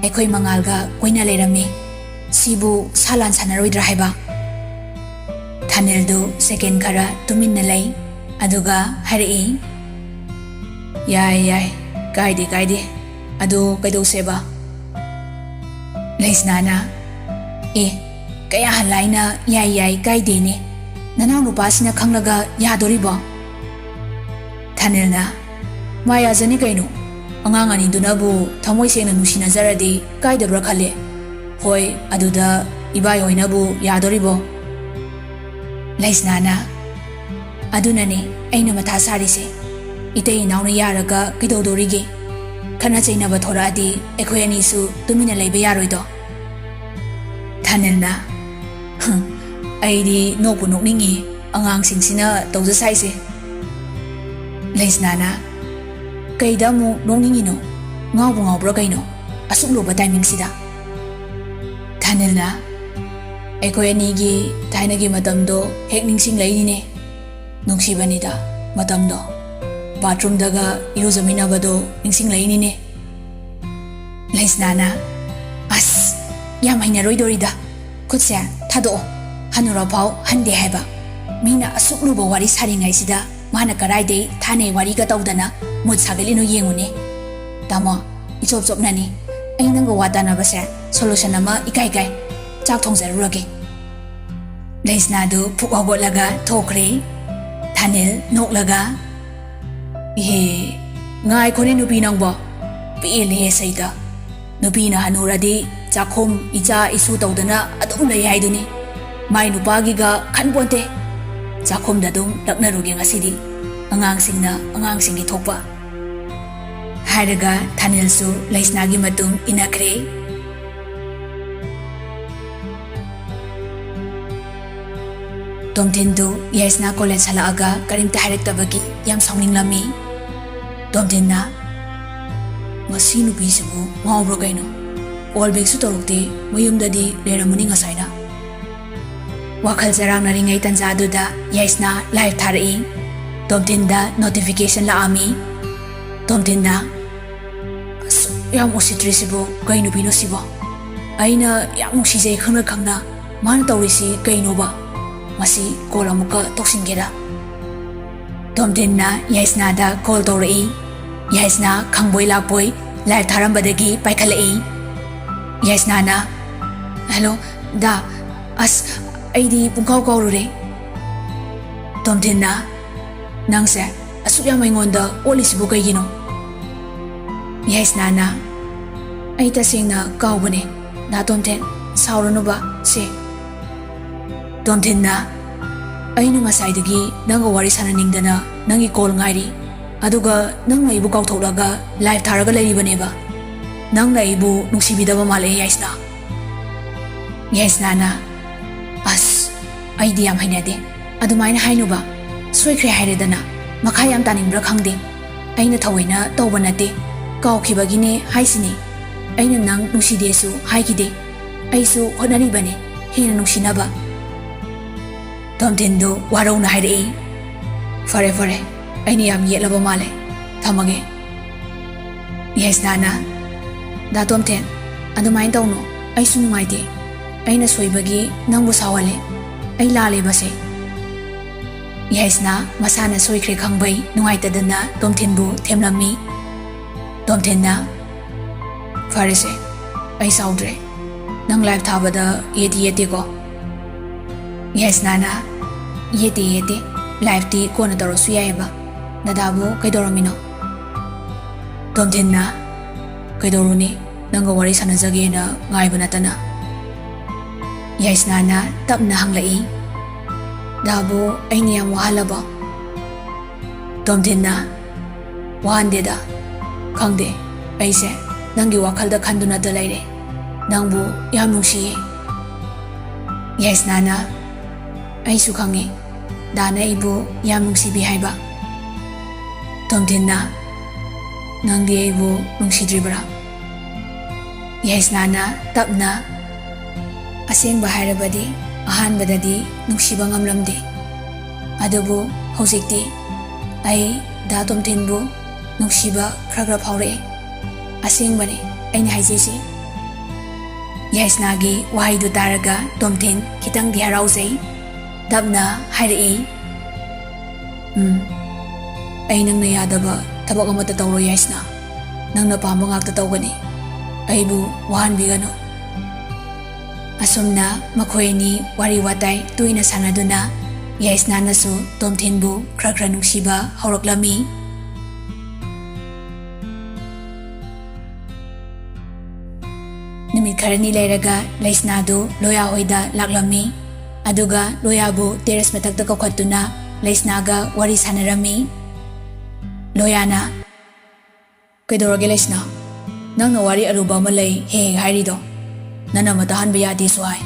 ꯑꯩꯈꯣꯏ ꯃꯉꯥꯜꯒ ꯀꯣꯏꯅ ꯂꯩꯔꯝꯃꯤ꯫ ꯁꯤꯕꯨ ꯁꯥ ꯂꯥꯟ ꯁꯥꯟꯅꯔꯣꯏꯗ꯭ꯔꯥ ꯍꯥꯏꯕ?" ꯊꯥꯅꯦꯜꯗꯨ ꯁꯦꯀꯦꯟ ꯈꯔ ꯇꯨꯃꯤꯟꯅ ꯂꯩ, ꯑꯗꯨꯒ ꯍꯥꯏꯔꯛꯏ, "ꯌꯥꯏ, ꯌꯥꯏ, ꯀꯥꯏꯗꯦ, ꯀꯥꯏꯗꯦ꯫ ꯑꯗꯨ ꯀꯩꯗꯧꯁꯦꯕ?" ꯂꯩꯁꯅꯥꯅ, "ꯑꯦ, ꯀꯌꯥ ꯂꯥꯏꯅ ꯌꯥꯏ, ꯌꯥꯏ, ꯀꯥꯏꯗꯦꯅꯦ꯫ ꯅꯅꯥꯎ ꯅꯨꯄꯥꯁꯤꯅ ꯈꯪꯂꯒ ꯌꯥꯗꯣꯔꯤꯕꯣ?" ꯊꯥꯅꯦꯜꯅ, ꯃꯥꯌꯥꯖꯅꯤ ꯀꯩꯅꯣ? ꯑꯉꯥꯡ ꯑꯅꯤꯗꯨꯅꯕꯨ ꯊꯃꯣꯏ ꯁꯦꯡꯅ ꯅꯨꯡꯁꯤꯅꯖꯔꯗꯤ ꯀꯥꯏꯗꯕ꯭ꯔꯥ ꯈꯜꯂꯦ꯫ ꯍꯣꯏ, ꯑꯗꯨꯗ ꯏꯕꯥꯏ ꯍꯣꯏꯅꯕꯨ ꯌꯥꯗꯣꯔꯤꯕꯣ? ꯂꯩꯁꯅꯥꯅ, "ꯑꯗꯨꯅꯅꯦ ꯑꯩꯅ ꯃꯊꯥ ꯁꯥꯔꯤꯁꯦ꯫ ꯏꯇꯩ ꯏꯅꯥꯎꯅ ꯌꯥꯔꯒ ꯀꯩꯗꯧꯗꯣꯔꯤꯒꯦ? ꯈꯠꯅ ꯆꯩꯅꯕ ꯊꯣꯔꯛꯑꯗꯤ ꯑꯩꯈꯣꯏ ꯑꯅꯤꯁꯨ ꯇꯨꯃꯤꯟꯅ ꯂꯩꯕ ꯌꯥꯔꯣꯏꯗꯣ?" ꯊꯥꯅꯤꯜꯅ, "ꯍꯝ, ꯑꯩꯗꯤ ꯅꯣꯛꯄꯨ ꯅꯣꯛꯅꯤꯡꯉꯤ ꯑꯉꯥꯡꯁꯤꯡꯁꯤꯅ ꯇꯧꯖ ꯁꯥꯏꯁꯦ꯫" ꯂꯩꯁꯅꯥꯅ, "ꯀꯩꯗ ꯑꯃꯨꯛ ꯅꯣꯛꯅꯤꯡꯉꯤꯅꯣ? ꯉꯥꯎꯕꯨ ꯉꯥꯎꯕ꯭ꯔꯥ ꯀꯩꯅꯣ? ꯑꯁꯨꯛ ꯂꯨꯕ ꯇꯥꯏꯃꯤꯡꯁꯤꯗ?" ꯊꯥꯅꯤꯜꯅ, "ꯑꯩꯈꯣꯏ ꯑꯅꯤꯒꯤ ꯊꯥꯏꯅꯒꯤ ꯃꯇꯝꯗꯣ ꯍꯦꯛ ꯅꯤꯡꯁꯤꯡꯂꯛꯏꯅꯤꯅꯦ꯫ ꯅꯨꯡꯁꯤꯕꯅꯤꯗ ꯃꯇꯝꯗꯣ꯫ ꯕꯥꯊꯔꯨꯝꯗꯒ ꯏꯔꯨꯖꯃꯤꯟꯅꯕꯗꯣ ꯅꯤꯡꯁꯤꯡꯂꯛꯏꯅꯤꯅꯦ꯫" ꯂꯩꯁꯅꯥꯅ, "ꯑꯁ, ꯌꯥꯝ ꯍꯩꯅꯔꯣꯏꯗꯣꯔꯤꯗ꯫ ꯈꯨꯠꯁꯦ ꯊꯥꯗꯣꯛꯑꯣ꯫ ꯍꯅꯨꯔꯐꯥꯎ ꯍꯟꯗꯦ ꯍꯥꯏꯕ꯫ ꯃꯤꯅ ꯑꯁꯨꯛ ꯂꯨꯕ ꯋꯥꯔꯤ ꯁꯥꯔꯤꯉꯩꯁꯤꯗ ꯃꯥꯅ ꯀꯔꯥꯏꯗꯩ ꯊꯥꯏꯅꯩ ꯋꯥꯔꯤꯒ ꯇꯧꯗꯅ ꯃꯨꯠ ꯁꯥꯒꯠꯂꯤꯅꯣ ꯌꯦꯡꯉꯨꯅꯦ꯫ ꯇꯥꯃꯣ, ꯏꯆꯣꯞ ꯆꯣꯞꯅꯅꯤ꯫ ꯑꯩ ꯅꯪꯒ ꯋꯥ ꯇꯥꯅꯕꯁꯦ solution ꯑꯃ ꯏꯀꯥꯏ ꯀꯥꯏ꯫ ꯆꯥꯛ ꯊꯣꯡꯖꯔꯨꯔꯒꯦ꯫" ꯂꯩꯁꯅꯥꯗꯨ ꯐꯨꯛ ꯍꯧꯒꯠꯂꯒ ꯊꯣꯛꯈ꯭ꯔꯦ꯫ ꯊꯥꯅꯤꯜ ꯅꯣꯛꯂꯒ, "ꯏꯍꯦ, ꯉꯥꯏꯈꯣꯅꯦ ꯅꯨꯄꯤ ꯅꯪꯕꯣ꯫ ꯄꯦꯜꯂꯦꯍꯦ ꯁꯩꯇ꯫ ꯅꯨꯄꯤꯅ ꯍꯅꯨꯔꯗꯤ ꯆꯥꯛꯈꯨꯝ, ꯏꯆꯥ ꯏꯁꯨ ꯇꯧꯗꯅ ꯑꯗꯨꯝ ꯂꯩ ꯍꯥꯏꯗꯨꯅꯤ꯫ ꯃꯥꯏ ꯅꯨꯄꯥꯒꯤꯒ ꯈꯟꯄꯣꯟꯇꯦ꯫ ꯆꯥꯛꯈꯨꯝꯗ ꯑꯗꯨꯝ ꯂꯛꯅꯔꯨꯒꯦ ꯉꯁꯤꯗꯤ꯫ ꯑꯉꯥꯡꯁꯤꯡꯅ ꯑꯉꯥꯡꯁꯤꯡꯒꯤ ꯊꯣꯛꯄ꯫" ꯍꯥꯏꯔꯒ ꯊꯥꯅꯤꯜꯁꯨ ꯂꯩꯁꯅꯥꯒꯤ ꯃꯇꯨꯡ ꯏꯟꯅꯈ꯭ꯔꯦ꯫ ꯇꯣꯝꯊꯤꯟꯗꯨ ꯌꯥꯏꯁꯅꯥ ꯀꯣꯂꯦꯖ ꯍꯜꯂꯛꯑꯒ ꯀꯔꯤꯝꯇ ꯍꯥꯏꯔꯛꯇꯕꯒꯤ ꯌꯥꯝ ꯁꯥꯎꯅꯤꯡꯂꯝꯃꯤ꯫ ꯇꯣꯝꯊꯤꯟꯅ, "ꯃꯁꯤ ꯅꯨꯄꯤꯁꯤꯕꯨ ꯉꯥꯎꯕ꯭ꯔꯥ ꯀꯩꯅꯣ? ꯀꯣꯜ ꯕꯦꯛꯁꯨ ꯇꯧꯔꯛꯇꯦ, ꯃꯌꯨꯝꯗꯗꯤ ꯂꯩꯔꯝꯃꯅꯤ ꯉꯁꯥꯏꯅ꯫" ꯋꯥꯈꯜ ꯆꯔꯥꯡꯅꯔꯤꯉꯩ ꯇꯟꯖꯥꯗꯨꯗ ꯌꯥꯏꯁꯅꯥ ꯂꯥꯏꯚ ꯊꯥꯔꯛꯏ꯫ ꯇꯣꯝꯊꯤꯟꯗ ꯅꯣꯇꯤꯐꯤꯀꯦꯁꯟ ꯂꯥꯛꯑꯝꯃꯤ꯫ ꯇꯣꯝꯊꯤꯟꯅ, "ꯑꯁꯨꯛ ꯌꯥꯝ ꯎꯁꯤꯠꯇ꯭ꯔꯤꯁꯤꯕꯨ ꯀꯩ ꯅꯨꯄꯤꯅꯣ ꯁꯤꯕꯣ? ꯑꯩꯅ ꯌꯥꯝ ꯅꯨꯡꯁꯤꯖꯩ ꯈꯪꯅ ꯈꯪꯅ ꯃꯥꯅ ꯇꯧꯔꯤꯁꯤ ꯀꯩꯅꯣꯕ? ꯃꯁꯤ ꯀꯣꯜ ꯑꯃꯨꯛꯀ ꯇꯧꯁꯤꯟꯒꯦꯗ꯫" ꯇꯣꯝꯊꯤꯟꯅ ꯌꯥꯏꯁꯅꯥꯗ ꯀꯣꯜ ꯇꯧꯔꯛꯏ꯫ ꯌꯥꯏꯁꯅꯥ ꯈꯪꯕꯣꯏ ꯂꯥꯛꯄꯣꯏ ꯂꯥꯏꯚ ꯊꯥꯔꯝꯕꯗꯒꯤ ꯄꯥꯏꯈꯠꯂꯛꯏ꯫ ꯌꯥꯏꯁꯅꯥꯅ, "ꯍꯦꯜꯂꯣ, ꯗꯥ꯫ ꯑꯁ, ꯑꯩꯗꯤ ꯄꯨꯡꯀꯥꯎ ꯀꯥꯎꯔꯨꯔꯦ꯫" ꯇꯣꯝꯊꯤꯟꯅ, "ꯅꯪꯁꯦ ꯑꯁꯨꯛ ꯌꯥꯝ ꯑꯩꯉꯣꯟꯗ ꯑꯣꯠꯂꯤꯁꯤꯕꯨ ꯀꯩꯒꯤꯅꯣ? ꯌꯥꯏꯁꯅꯥꯅ, "ꯑꯩ ꯇꯁꯦꯡꯅ ꯀꯥꯎꯕꯅꯦ, ꯗꯥ ꯇꯣꯝꯊꯦꯟ, ꯁꯥꯎꯔꯅꯨꯕ ꯁꯦ꯫" ꯇꯣꯝꯊꯤꯟꯅ, "ꯑꯩꯅ ꯉꯁꯥꯏꯗꯒꯤ ꯅꯪꯒ ꯋꯥꯔꯤ ꯁꯥꯟꯅꯅꯤꯡꯗꯅ ꯅꯪꯒꯤ ꯀꯣꯜ ꯉꯥꯏꯔꯤ, ꯑꯗꯨꯒ ꯅꯪꯅ ꯑꯩꯕꯨ ꯀꯥꯎꯊꯣꯛꯂꯒ ꯂꯥꯏꯚ ꯊꯥꯔꯒ ꯂꯩꯔꯤꯕꯅꯦꯕ꯫ ꯅꯪꯅ ꯑꯩꯕꯨ ꯅꯨꯡꯁꯤꯕꯤꯗꯕ ꯃꯥꯜꯂꯦ, ꯌꯥꯏꯁꯅꯥ꯫" ꯌꯥꯏꯁꯅꯥꯅ, "ꯑꯁ, ꯑꯩꯗꯤ ꯌꯥꯝ ꯍꯩꯅꯗꯦ꯫ ꯑꯗꯨꯃꯥꯏꯅ ꯍꯥꯏꯅꯨꯕ꯫ ꯁꯣꯏꯈ꯭ꯔꯦ ꯍꯥꯏꯔꯦꯗꯅ꯫ ꯃꯈꯥ ꯌꯥꯝ ꯇꯥꯅꯤꯡꯕ꯭ꯔꯥ ꯈꯪꯗꯦ꯫ ꯑꯩꯅ ꯊꯑꯣꯏꯅ ꯇꯧꯕ ꯅꯠꯇꯦ꯫ ꯀꯥꯎꯈꯤꯕꯒꯤꯅꯦ ꯍꯥꯏꯁꯤꯅꯤ꯫ ꯑꯩꯅ ꯅꯪ ꯅꯨꯡꯁꯤꯗꯦꯁꯨ ꯍꯥꯏꯈꯤꯗꯦ꯫ ꯑꯩꯁꯨ ꯍꯣꯠꯅꯔꯤꯕꯅꯦ ꯍꯦꯟꯅ ꯅꯨꯡꯁꯤꯅꯕ꯫" ꯇꯣꯝꯊꯤꯟꯗꯨ ꯋꯥꯔꯧꯅ ꯍꯥꯏꯔꯛꯏ, "ꯐꯔꯦ, ꯐꯔꯦ, ꯑꯩꯅ ꯌꯥꯝ ꯌꯦꯠꯂꯕ ꯃꯥꯜꯂꯦ꯫ ꯊꯝꯃꯒꯦ꯫" ꯌꯥꯏꯁꯅꯥꯅ, "ꯗꯥ ꯇꯣꯝꯊꯦꯟ, ꯑꯗꯨꯃꯥꯏꯅ ꯇꯧꯅꯨ꯫ ꯑꯩꯁꯨ ꯅꯨꯡꯉꯥꯏꯇꯦ꯫ ꯑꯩꯅ ꯁꯣꯏꯕꯒꯤ ꯅꯪꯕꯨ ꯁꯥꯎꯍꯜꯂꯦ꯫ ꯑꯩ ꯂꯥꯜꯂꯦꯕꯁꯦ꯫" ꯌꯥꯏꯁꯅꯥ ꯃꯁꯥꯅ ꯁꯣꯏꯈ꯭ꯔꯦ ꯈꯪꯕꯩ ꯅꯨꯡꯉꯥꯏꯇꯗꯅ ꯇꯣꯝꯊꯤꯟꯕꯨ ꯊꯦꯝꯂꯝꯃꯤ꯫ ꯇꯣꯝꯊꯤꯟꯅ, "ꯐꯔꯦꯁꯦ, ꯑꯩ ꯁꯥꯎꯗ꯭ꯔꯦ꯫ ꯅꯪ ꯂꯥꯏꯚ ꯊꯥꯕꯗ ꯌꯦꯠꯇꯤ ꯌꯦꯠꯇꯦꯀꯣ?" ꯌꯥꯏꯁꯅꯥꯅ, "ꯌꯦꯠꯇꯦ, ꯌꯦꯠꯇꯦ꯫ ꯂꯥꯏꯚꯇꯤ ꯀꯣꯟꯅ ꯇꯧꯔꯁꯨ ꯌꯥꯏꯑꯕ꯫ ꯗꯗꯥꯕꯨ ꯀꯩꯗꯧꯔꯝꯃꯤꯅꯣ?" ꯇꯣꯝꯊꯤꯟꯅ, "ꯀꯩꯗꯧꯔꯨꯅꯤ? ꯅꯪꯒ ꯋꯥꯔꯤ ꯁꯥꯟꯅꯖꯒꯦꯅ ꯉꯥꯏꯕ ꯅꯠꯇꯅ꯫" ꯌꯥꯏꯁꯅꯥꯅ ꯇꯞꯅ ꯍꯪꯂꯛꯏ, "ꯗꯥꯕꯨ ꯑꯩꯅ ꯌꯥꯝ ꯋꯥꯍꯜꯂꯕꯣ?" ꯇꯣꯝꯊꯤꯟꯅ, "ꯋꯥꯍꯟꯗꯦꯗ꯫ ꯈꯪꯗꯦ, ꯑꯩꯁꯦ ꯅꯪꯒꯤ ꯋꯥꯈꯜꯗ ꯈꯟꯗꯨꯅꯇ ꯂꯩꯔꯦ꯫ ꯅꯪꯕꯨ ꯌꯥꯝ ꯅꯨꯡꯁꯤꯌꯦ꯫" ꯌꯥꯏꯁꯅꯥꯅ, "ꯑꯩꯁꯨ ꯈꯪꯉꯤ, ꯗꯥꯅ ꯑꯩꯕꯨ ꯌꯥꯝ ꯅꯨꯡꯁꯤꯕꯤ ꯍꯥꯏꯕ꯫" ꯇꯣꯝꯊꯤꯟꯅ, "ꯅꯪꯗꯤ ꯑꯩꯕꯨ ꯅꯨꯡꯁꯤꯗ꯭ꯔꯤꯕ꯭ꯔꯥ?" ꯌꯥꯏꯁꯅꯥꯅ ꯇꯞꯅ, "ꯑꯁꯦꯡꯕ ꯍꯥꯏꯔꯕꯗꯤ ꯑꯍꯥꯟꯕꯗꯗꯤ ꯅꯨꯡꯁꯤꯕ ꯉꯝꯂꯝꯗꯦ꯫ ꯑꯗꯨꯕꯨ ꯍꯧꯖꯤꯛꯇꯤ ꯑꯩ ꯗꯥ ꯇꯣꯝꯊꯤꯟꯕꯨ ꯅꯨꯡꯁꯤꯕ ꯈꯔ ꯈꯔ ꯐꯥꯎꯔꯛꯑꯦ꯫ ꯑꯁꯦꯡꯕꯅꯤ ꯑꯩꯅ ꯍꯥꯏꯖꯩꯁꯦ꯫" ꯌꯥꯏꯁꯅꯥꯒꯤ ꯋꯥꯍꯩꯗꯨ ꯇꯥꯔꯒ ꯇꯣꯝꯊꯤꯟ ꯈꯤꯇꯪꯗꯤ ꯍꯔꯥꯎꯖꯩ꯫ ꯇꯞꯅ ꯍꯥꯏꯔꯛꯏ, "ꯎꯝ, ꯑꯩ ꯅꯪꯅ ꯌꯥꯗꯕ ꯊꯕꯛ ꯑꯃꯠꯇ ꯇꯧꯔꯣꯏ, ꯌꯥꯏꯁꯅꯥ꯫ ꯅꯪꯅ ꯄꯥꯝꯕ ꯉꯥꯛꯇ ꯇꯧꯒꯅꯤ꯫ ꯑꯩꯕꯨ ꯋꯥꯍꯟꯕꯤꯒꯅꯨ꯫" ꯑꯁꯨꯝꯅ ꯃꯈꯣꯏ ꯑꯅꯤ ꯋꯥꯔꯤ ꯋꯥꯇꯥꯏ ꯇꯣꯏꯅ ꯁꯥꯟꯅꯗꯨꯅ ꯌꯥꯏꯁꯅꯥꯅꯁꯨ ꯇꯣꯝꯊꯤꯟꯕꯨ ꯈꯔ ꯈꯔ ꯅꯨꯡꯁꯤꯕ ꯍꯧꯔꯛꯂꯝꯃꯤ꯫ ꯅꯨꯃꯤꯠ ꯈꯔꯅꯤ ꯂꯩꯔꯒ ꯂꯩꯁꯅꯥꯗꯨ ꯂꯣꯌꯥ ꯍꯣꯏꯗ ꯂꯥꯛꯂꯝꯃꯤ꯫ ꯑꯗꯨꯒ ꯂꯣꯌꯥꯕꯨ terrace ꯃꯊꯛꯇ ꯀꯧꯈꯠꯇꯨꯅ ꯂꯩꯁꯅꯥꯒ ꯋꯥꯔꯤ ꯁꯥꯟꯅꯔꯝꯃꯤ꯫ ꯂꯣꯌꯥꯅ, "ꯀꯩꯗꯧꯔꯒꯦ ꯂꯩꯁꯅꯥ? ꯅꯪꯅ ꯋꯥꯔꯤ ꯑꯔꯨꯕ ꯑꯃ ꯂꯩ ꯍꯦꯛ ꯍꯦꯛ ꯍꯥꯏꯔꯤꯗꯣ꯫ ꯅꯅꯝꯃ ꯇꯥꯍꯟꯕ ꯌꯥꯗꯦꯁꯨ ꯍꯥꯏ꯫"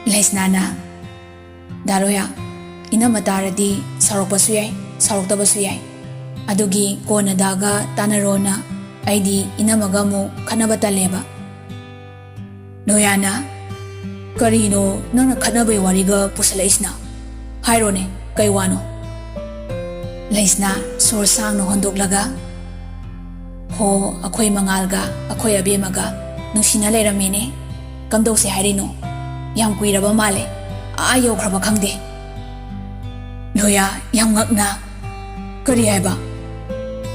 ꯂꯩꯁꯅꯥꯅ, "ꯗꯥ ꯂꯣꯌꯥ, ꯏꯅꯝꯃ ꯇꯥꯔꯗꯤ ꯁꯥꯎꯔꯛꯄꯁꯨ ꯌꯥꯏ, ꯁꯥꯎꯔꯛꯇꯕꯁꯨ ꯌꯥꯏ꯫ ꯑꯗꯨꯒꯤ ꯀꯣꯟꯅ ꯗꯥꯒ ꯇꯥꯟꯅꯔꯣꯅ ꯑꯩꯗꯤ ꯏꯅꯝꯃꯒ ꯑꯃꯨꯛ ꯈꯠꯅꯕ ꯇꯜꯂꯦꯕ꯫" ꯂꯣꯌꯥꯅ, "ꯀꯔꯤꯅꯣ ꯅꯪꯅ ꯈꯠꯅꯕꯩ ꯋꯥꯔꯤꯒ ꯄꯨꯁꯜꯂꯛꯏꯁꯤꯅ? ꯍꯥꯏꯔꯣꯅꯦ, ꯀꯩ ꯋꯥꯅꯣ?" ꯂꯩꯁꯅꯥ ꯁꯣꯔ ꯁꯥꯡꯅ ꯍꯣꯟꯗꯣꯛꯂꯒ, "ꯍꯣ, ꯑꯩꯈꯣꯏ ꯃꯉꯥꯜꯒ ꯑꯩꯈꯣꯏ ꯑꯕꯦꯝꯃꯒ ꯅꯨꯡꯁꯤꯅ ꯂꯩꯔꯝꯃꯦꯅꯦ꯫ ꯀꯝꯗꯧꯁꯦ ꯍꯥꯏꯔꯤꯅꯣ? ꯌꯥꯝ ꯀꯨꯏꯔꯕ ꯃꯥꯜꯂꯦ, ꯑꯥ ꯌꯧꯈ꯭ꯔꯕ ꯈꯪꯗꯦ꯫" ꯂꯣꯌꯥ ꯌꯥꯝ ꯉꯛꯅ, "ꯀꯔꯤ ꯍꯥꯏꯕ?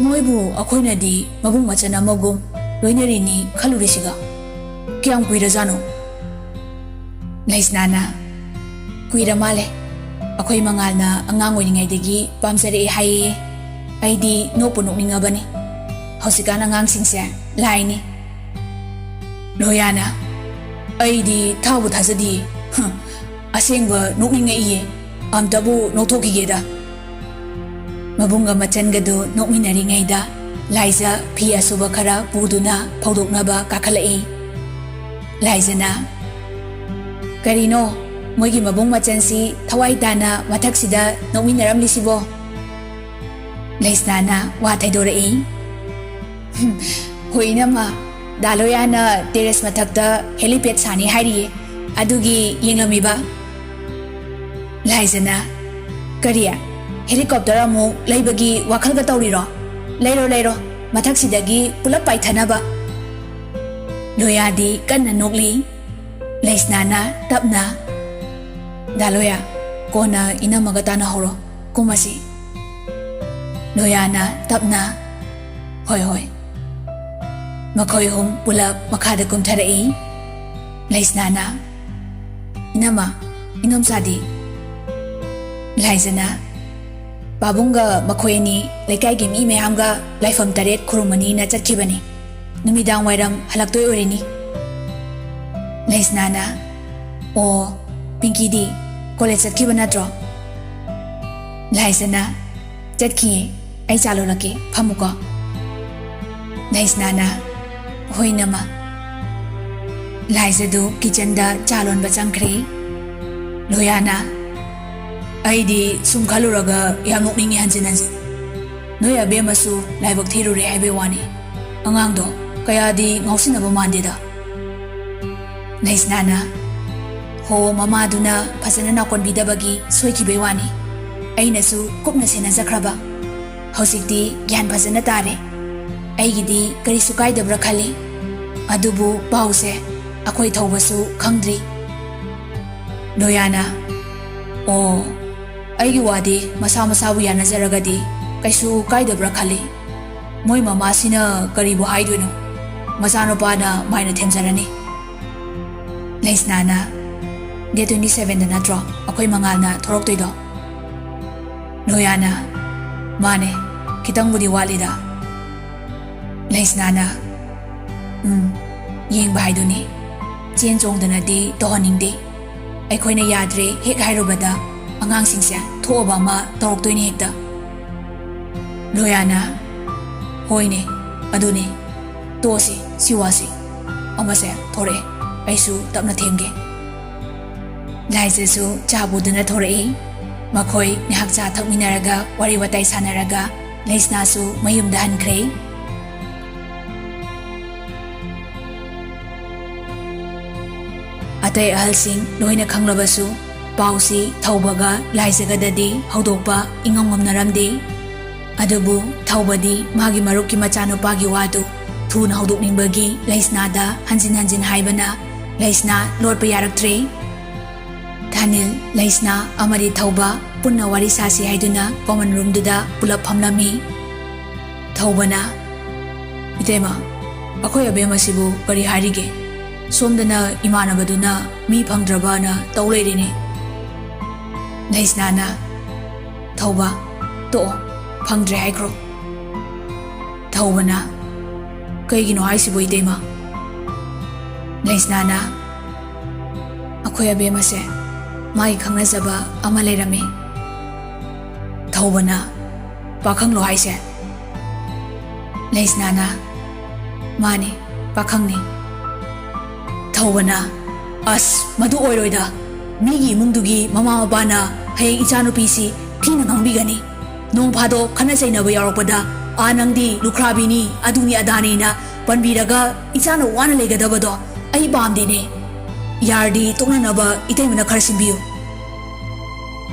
ꯃꯣꯏꯕꯨ ꯑꯩꯈꯣꯏꯅꯗꯤ ꯃꯕꯨꯡ ꯃꯆꯟ ꯑꯃꯒꯨꯝ ꯂꯣꯏꯅꯔꯤꯅꯤ ꯈꯜꯂꯨꯔꯤꯁꯤꯒ ꯀꯌꯥꯝ ꯀꯨꯏꯔꯖꯥꯠꯅꯣ?" ꯂꯩꯁꯅꯥꯅ, "ꯀꯨꯏꯔ ꯃꯥꯜꯂꯦ꯫ ꯑꯩꯈꯣꯏ ꯃꯉꯥꯜꯅ ꯑꯉꯥꯡ ꯑꯣꯏꯔꯤꯉꯩꯗꯒꯤ ꯄꯥꯝꯖꯔꯛꯑꯦ ꯍꯥꯏꯌꯦ꯫ ꯑꯩꯗꯤ ꯅꯣꯛꯄꯨ ꯅꯣꯛꯅꯤꯡꯉꯕꯅꯤ꯫ ꯍꯧꯖꯤꯛꯀꯥꯟ ꯑꯉꯥꯡꯁꯤꯡꯁꯦ ꯂꯥꯏꯅꯤ꯫" ꯂꯣꯌꯥꯅ, "ꯑꯩꯗꯤ ꯊꯥꯕꯨ ꯊꯥꯖꯗꯤꯌꯦ꯫ ꯍꯝ, ꯑꯁꯦꯡꯕ ꯅꯣꯛꯅꯤꯡꯉꯛꯏꯌꯦ꯫ ꯑꯝꯇꯕꯨ ꯅꯣꯛꯊꯣꯛꯈꯤꯒꯦꯗ꯫" ꯃꯕꯨꯡꯒ ꯃꯆꯟꯒꯗꯨ ꯅꯣꯛꯃꯤꯟꯅꯔꯤꯉꯩꯗ ꯂꯥꯏꯖ ꯐꯤ ꯑꯁꯨꯕ ꯈꯔ ꯄꯨꯗꯨꯅ ꯐꯧꯗꯣꯛꯅꯕ ꯀꯥꯈꯠꯂꯛꯏ꯫ ꯂꯥꯏꯖꯅ, "ꯀꯔꯤꯅꯣ ꯃꯣꯏꯒꯤ ꯃꯕꯨꯡ ꯃꯆꯟꯁꯤ ꯊꯋꯥꯏ ꯇꯥꯅ ꯃꯊꯛꯁꯤꯗ ꯅꯣꯛꯃꯤꯟꯅꯔꯝꯂꯤꯁꯤꯕꯣ?" ꯂꯩꯁꯅꯥꯅ ꯋꯥ ꯊꯩꯗꯣꯔꯛꯏ꯫ "ꯍꯣꯏ ꯏꯅꯝꯃ, ꯗꯥ ꯂꯣꯌꯥꯅ terrace ꯃꯊꯛꯇ helipad ꯁꯥꯅꯤ ꯍꯥꯏꯔꯤꯌꯦ, ꯑꯗꯨꯒꯤ ꯌꯦꯡꯂꯝꯃꯤꯕ꯫" ꯂꯥꯏꯖꯅ, "ꯀꯔꯤ? Helicopter ꯑꯃꯨꯛ ꯂꯩꯕꯒꯤ ꯋꯥꯈꯜꯒ ꯇꯧꯔꯤꯔꯣ? ꯂꯩꯔꯣ, ꯂꯩꯔꯣ, ꯃꯊꯛꯁꯤꯗꯒꯤ ꯄꯨꯂꯞ ꯄꯥꯏꯊꯅꯕ꯫" ꯂꯣꯌꯥꯗꯤ ꯀꯟꯅ ꯅꯣꯛꯂꯤ꯫ ꯂꯩꯁꯅꯥꯅ ꯇꯞꯅ, "ꯗꯥ ꯂꯣꯌꯥ, ꯀꯣꯟꯅ ꯏꯅꯝꯃꯒ ꯇꯥꯟꯅꯍꯧꯔꯣ, ꯀꯨꯝꯃꯁꯤ꯫" ꯂꯣꯌꯥꯅ ꯇꯞꯅ, "ꯍꯣꯏ, ꯍꯣꯏ꯫" ꯃꯈꯣꯏ ꯑꯍꯨꯝ ꯄꯨꯂꯞ ꯃꯈꯥꯗ ꯀꯨꯝꯊꯔꯛꯏ꯫ ꯂꯩꯁꯅꯥꯅ, "ꯏꯅꯝꯃ, ꯏꯅꯣꯝꯆꯥꯗꯤ?" ꯂꯥꯏꯖꯅ, "ꯄꯥꯕꯨꯡꯒ ꯃꯈꯣꯏ ꯑꯅꯤ ꯂꯩꯀꯥꯏꯒꯤ ꯃꯤ ꯃꯌꯥꯝꯒ ꯂꯥꯏꯐꯝ ꯇꯔꯦꯠ ꯈꯨꯔꯨꯝꯃꯅꯤꯅ ꯆꯠꯈꯤꯕꯅꯤ꯫ ꯅꯨꯃꯤꯗꯥꯡ ꯋꯥꯏꯔꯝ ꯍꯜꯂꯛꯇꯣꯏ ꯑꯣꯏꯔꯤꯅꯤ꯫" ꯂꯩꯁꯅꯥꯅ, "ꯑꯣ, ꯄꯤꯡꯀꯤꯗꯤ ꯀꯣꯂꯦꯖ ꯆꯠꯈꯤꯕ ꯅꯠꯇ꯭ꯔꯣ?" ꯂꯥꯏꯖꯅ, "ꯆꯠꯈꯤꯌꯦ꯫ ꯑꯩ ꯆꯥ ꯂꯣꯜꯂꯛꯀꯦ, ꯐꯝꯃꯨꯀꯣ꯫" ꯂꯩꯁꯅꯥꯅ, "ꯍꯣꯏ, ꯅꯃ꯫" ꯂꯥꯏꯖꯗꯨ ꯀꯤꯆꯟꯗ ꯆꯥ ꯂꯣꯟꯕ ꯆꯪꯈ꯭ꯔꯦ꯫ ꯂꯣꯌꯥꯅ, "ꯑꯩꯗꯤ ꯁꯨꯝ ꯈꯜꯂꯨꯔꯒ ꯌꯥꯝ ꯅꯣꯛꯅꯤꯡꯉꯤ ꯍꯟꯖꯤꯟ ꯍꯟꯖꯤꯟ꯫ ꯅꯣꯏ ꯑꯕꯦꯝꯃꯁꯨ ꯂꯥꯏꯕꯛ ꯊꯤꯔꯨꯔꯦ ꯍꯥꯏꯕꯩ ꯋꯥꯅꯤ꯫ ꯑꯉꯥꯡꯗꯣ ꯀꯌꯥꯗꯤ ꯉꯥꯎꯁꯤꯟꯅꯕ ꯃꯥꯟꯗꯦꯗ꯫" ꯂꯩꯁꯅꯥꯅ, "ꯍꯣ, ꯃꯃꯥꯗꯨꯅ ꯐꯖꯅ ꯅꯥꯀꯣꯟꯕꯤꯗꯕꯒꯤ ꯁꯣꯏꯈꯤꯕꯩ ꯋꯥꯅꯤ꯫ ꯑꯩꯅꯁꯨ ꯀꯨꯞꯅ ꯁꯦꯟꯅꯖꯈ꯭ꯔꯕ꯫ ꯍꯧꯖꯤꯛꯇꯤ ꯒ꯭ꯌꯥꯟ ꯐꯖꯅ ꯇꯥꯔꯦ꯫ ꯑꯩꯒꯤꯗꯤ ꯀꯔꯤꯁꯨ ꯀꯥꯏꯗꯕ꯭ꯔꯥ ꯈꯜꯂꯤ꯫ ꯑꯗꯨꯕꯨ ꯄꯥꯎꯁꯦ ꯑꯩꯈꯣꯏ ꯊꯧꯕꯁꯨ ꯈꯪꯗ꯭ꯔꯤ꯫" ꯂꯣꯌꯥꯅ, "ꯑꯣ, ꯑꯩꯒꯤ ꯋꯥꯗꯤ ꯃꯁꯥ ꯃꯁꯥꯕꯨ ꯌꯥꯅꯖꯔꯒꯗꯤ ꯀꯩꯁꯨ ꯀꯥꯏꯗꯕ꯭ꯔꯥ ꯈꯜꯂꯤ꯫ ꯃꯣꯏ ꯃꯃꯥꯁꯤꯅ ꯀꯔꯤꯕꯨ ꯍꯥꯏꯗꯣꯏꯅꯣ? ꯃꯆꯥꯅꯨꯄꯥꯅ ꯃꯥꯏꯅ ꯊꯦꯝꯖꯔꯅꯤ꯫" ꯂꯩꯁꯅꯥꯅ, "ꯗꯦꯠ ꯇ꯭ꯋꯦꯟꯇꯤ ꯁꯚꯦꯟꯗ ꯅꯠꯇ꯭ꯔꯣ ꯑꯩꯈꯣꯏ ꯃꯉꯥꯜꯅ ꯊꯣꯔꯛꯇꯣꯏꯗꯣ?" ꯂꯣꯌꯥꯅ, "ꯃꯥꯅꯦ, ꯈꯤꯇꯪꯕꯨꯗꯤ ꯋꯥꯠꯂꯤꯗ꯫" ꯂꯩꯁꯅꯥꯅ, "ꯎꯝ, ꯌꯦꯡꯕ ꯍꯥꯏꯗꯨꯅꯤ꯫ ꯆꯦꯟ ꯆꯣꯡꯗꯅꯗꯤ ꯇꯧꯍꯟꯅꯤꯡꯗꯦ꯫ ꯑꯩꯈꯣꯏꯅ ꯌꯥꯗ꯭ꯔꯦ ꯍꯦꯛ ꯍꯥꯏꯔꯨꯕꯗ ꯑꯉꯥꯡꯁꯤꯡꯁꯦ ꯊꯣꯛꯑꯕ ꯑꯃ ꯇꯧꯔꯛꯇꯣꯏꯅꯦ ꯍꯦꯛꯇ꯫" ꯂꯣꯌꯥꯅ, "ꯍꯣꯏꯅꯦ, ꯑꯗꯨꯅꯦ꯫ ꯇꯣꯛꯑꯁꯤ, ꯁꯤ ꯋꯥꯁꯤ꯫ ꯑꯃꯁꯦ ꯊꯣꯔꯛꯑꯦ, ꯑꯩꯁꯨ ꯇꯞꯅ ꯊꯦꯝꯒꯦ꯫" ꯂꯥꯏꯖꯁꯨ ꯆꯥ ꯄꯨꯗꯨꯅ ꯊꯣꯔꯛꯏ꯫ ꯃꯈꯣꯏ ꯉꯥꯏꯍꯥꯛ ꯆꯥ ꯊꯛꯃꯤꯟꯅꯔꯒ ꯋꯥꯔꯤ ꯋꯥꯇꯥꯏ ꯁꯥꯟꯅꯔꯒ ꯂꯩꯁꯅꯥꯁꯨ ꯃꯌꯨꯝꯗ ꯍꯟꯈ꯭ꯔꯦ꯫ ꯑꯇꯩ ꯑꯍꯜꯁꯤꯡ ꯂꯣꯏꯅ ꯈꯪꯂꯕꯁꯨ ꯄꯥꯎꯁꯤ ꯊꯧꯕꯒ ꯂꯥꯏꯖꯒꯗꯗꯤ ꯍꯧꯗꯣꯛꯄ ꯏꯉꯝ ꯉꯝꯅꯔꯝꯗꯦ꯫ ꯑꯗꯨꯕꯨ ꯊꯧꯕꯗꯤ ꯃꯥꯒꯤ ꯃꯔꯨꯞꯀꯤ ꯃꯆꯥꯅꯨꯄꯥꯒꯤ ꯋꯥꯗꯨ ꯊꯨꯅ ꯍꯧꯗꯣꯛꯅꯤꯡꯕꯒꯤ ꯂꯩꯁꯅꯥꯗ ꯍꯟꯖꯤꯟ ꯍꯟꯖꯤꯟ ꯍꯥꯏꯕꯅ ꯂꯩꯁꯅꯥ ꯂꯣꯠꯄ ꯌꯥꯔꯛꯇ꯭ꯔꯦ꯫ ꯊꯥꯅꯤꯜ, ꯂꯩꯁꯅꯥ ꯑꯃꯗꯤ ꯊꯧꯕ ꯄꯨꯟꯅ ꯋꯥꯔꯤ ꯁꯥꯁꯤ ꯍꯥꯏꯗꯨꯅ ꯀꯣꯃꯟ ꯔꯨꯝꯗꯨꯗ ꯄꯨꯂꯞ ꯐꯝꯂꯝꯃꯤ꯫ ꯊꯧꯕꯅ, "ꯏꯇꯩꯃ, ꯑꯩꯈꯣꯏ ꯑꯕꯦꯝ ꯑꯁꯤꯕꯨ ꯀꯔꯤ ꯍꯥꯏꯔꯤꯒꯦ? ꯁꯣꯝꯗꯅ ꯏꯃꯥꯟꯅꯕꯗꯨꯅ ꯃꯤ ꯐꯪꯗ꯭ꯔꯕꯅ ꯇꯧ ꯂꯩꯔꯤꯅꯤ꯫" ꯂꯩꯁꯅꯥꯅ, "ꯊꯧꯕ, ꯇꯣꯛꯑꯣ, ꯐꯪꯗ꯭ꯔꯦ ꯍꯥꯏꯈ꯭ꯔꯣ"꯫ ꯊꯧꯕꯅ, "ꯀꯩꯒꯤꯅꯣ ꯍꯥꯏꯁꯤꯕꯣ ꯏꯇꯩꯃ?" ꯂꯩꯁꯅꯥꯅ, "ꯑꯩꯈꯣꯏ ꯑꯕꯦꯝꯃꯁꯦ ꯃꯥꯒꯤ ꯈꯪꯅꯖꯕ ꯑꯃ ꯂꯩꯔꯝꯃꯤ"꯫ ꯊꯧꯕꯅ, "ꯄꯥꯈꯪꯂꯣ ꯍꯥꯏꯁꯦ?" ꯂꯩꯁꯅꯥꯅ, "ꯃꯥꯅꯤ, ꯄꯥꯈꯪꯅꯤ"꯫ ꯊꯧꯕꯅ, "ꯑꯁ, ꯃꯗꯨ ꯑꯣꯏꯔꯣꯏꯗ꯫ ꯃꯤꯒꯤ ꯏꯃꯨꯡꯗꯨꯒꯤ ꯃꯃꯥ ꯃꯄꯥꯅ ꯍꯌꯦꯡ ꯏꯆꯥꯅꯨꯄꯤꯁꯤ ꯊꯤꯅ ꯉꯥꯡꯕꯤꯒꯅꯤ꯫ ꯅꯣꯡ ꯐꯥꯗꯣꯛ ꯈꯠꯅ ꯆꯩꯅꯕ ꯌꯥꯎꯔꯛꯄꯗ, "ꯑꯥ, ꯅꯪꯗꯤ ꯂꯨꯈ꯭ꯔꯥꯕꯤꯅꯤ, ꯑꯗꯨꯅꯤ ꯑꯗꯥꯅꯤꯅ" ꯄꯟꯕꯤꯔꯒ ꯏꯆꯥꯅ ꯋꯥꯅ ꯂꯩꯒꯗꯕꯗꯣ ꯑꯩ ꯄꯥꯝꯗꯦꯅꯦ꯫ ꯌꯥꯔꯗꯤ ꯇꯣꯛꯅꯅꯕ ꯏꯇꯩꯃꯅ ꯈꯔ ꯁꯤꯟꯕꯤꯌꯨ꯫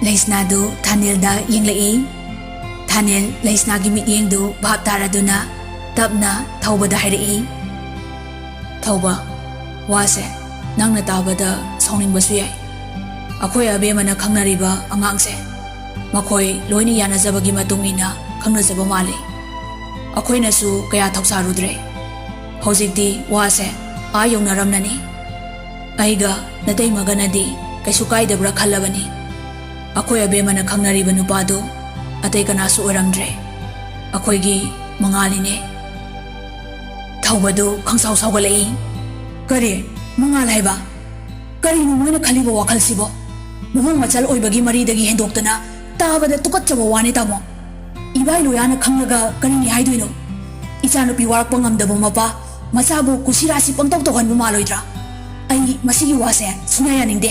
ꯂꯩꯁꯅꯥꯗꯨ ꯊꯥꯅꯦꯜꯗ ꯌꯦꯡꯂꯛꯏ꯫ ꯊꯥꯅꯦꯜ ꯂꯩꯁꯅꯥꯒꯤ ꯃꯤꯠꯌꯦꯡꯗꯨ ꯚꯥꯞ ꯇꯥꯔꯗꯨꯅ ꯇꯞꯅ ꯊꯧꯕꯗ ꯍꯥꯏꯔꯛꯏ, "ꯊꯧꯕ, ꯋꯥꯁꯦ ꯅꯪꯅ ꯇꯥꯕꯗ ꯁꯥꯎꯅꯤꯡꯕꯁꯨ ꯌꯥꯏ꯫ ꯑꯩꯈꯣꯏ ꯑꯕꯦꯝꯃꯅ ꯈꯪꯅꯔꯤꯕ ꯑꯉꯥꯡꯁꯦ ꯃꯈꯣꯏ ꯂꯣꯏꯅ ꯌꯥꯅꯖꯕꯒꯤ ꯃꯇꯨꯡ ꯏꯟꯅ ꯈꯪꯅꯖꯕ ꯃꯥꯜꯂꯤ꯫ ꯑꯩꯈꯣꯏꯅꯁꯨ ꯀꯌꯥ ꯊꯧꯁꯥꯔꯨꯗ꯭ꯔꯦ꯫ ꯍꯧꯖꯤꯛꯇꯤ ꯋꯥꯁꯦ ꯑꯥ ꯌꯧꯅꯔꯝꯂꯅꯤ꯫ ꯑꯩꯒ ꯅꯇꯩꯃꯒꯅꯗꯤ ꯀꯩꯁꯨ ꯀꯥꯏꯗꯕ꯭ꯔꯥ ꯈꯜꯂꯕꯅꯤ꯫ ꯑꯩꯈꯣꯏ ꯑꯕꯦꯝꯃꯅ ꯈꯪꯅꯔꯤꯕ ꯅꯨꯄꯥꯗꯨ ꯑꯇꯩ ꯀꯅꯥꯁꯨ ꯑꯣꯏꯔꯝꯗ꯭ꯔꯦ꯫ ꯑꯩꯈꯣꯏꯒꯤ ꯃꯉꯥꯜꯅꯤꯅꯦ"꯫ ꯊꯧꯕꯗꯨ ꯈꯪꯁꯥꯎ ꯁꯥꯎꯒꯠꯂꯛꯏ꯫ "ꯀꯔꯤ? ꯃꯉꯥꯜ ꯍꯥꯏꯕ? ꯀꯔꯤꯅꯣ ꯃꯣꯏꯅ ꯈꯜꯂꯤꯕ ꯋꯥꯈꯜꯁꯤꯕꯣ? ꯃꯑꯣꯡ ꯃꯆꯜ ꯑꯣꯏꯕꯒꯤ ꯃꯔꯤꯗꯒꯤ ꯍꯦꯟꯗꯣꯛꯇꯅ ꯇꯥꯕꯗ ꯇꯨꯀꯠꯆꯕ ꯋꯥꯅꯦ, ꯇꯥꯃꯣ꯫ ꯏꯕꯥꯏ ꯂꯣꯌꯥꯅ ꯈꯪꯂꯒ ꯀꯔꯤꯅꯤ ꯍꯥꯏꯗꯣꯏꯅꯣ? ꯏꯆꯥꯅꯨꯄꯤ ꯋꯥꯔꯛꯄ ꯉꯝꯗꯕ ꯃꯄꯥ, ꯃꯆꯥꯕꯨ ꯀꯨꯁꯤꯔꯥꯁꯤ ꯄꯪꯇꯧ ꯇꯧꯍꯟꯕ ꯃꯥꯜꯂꯣꯏꯗ꯭ꯔꯥ? ꯑꯩ ꯃꯁꯤꯒꯤ ꯋꯥꯁꯦ ꯁꯨꯡꯌꯥ ꯌꯥꯅꯤꯡꯗꯦ"꯫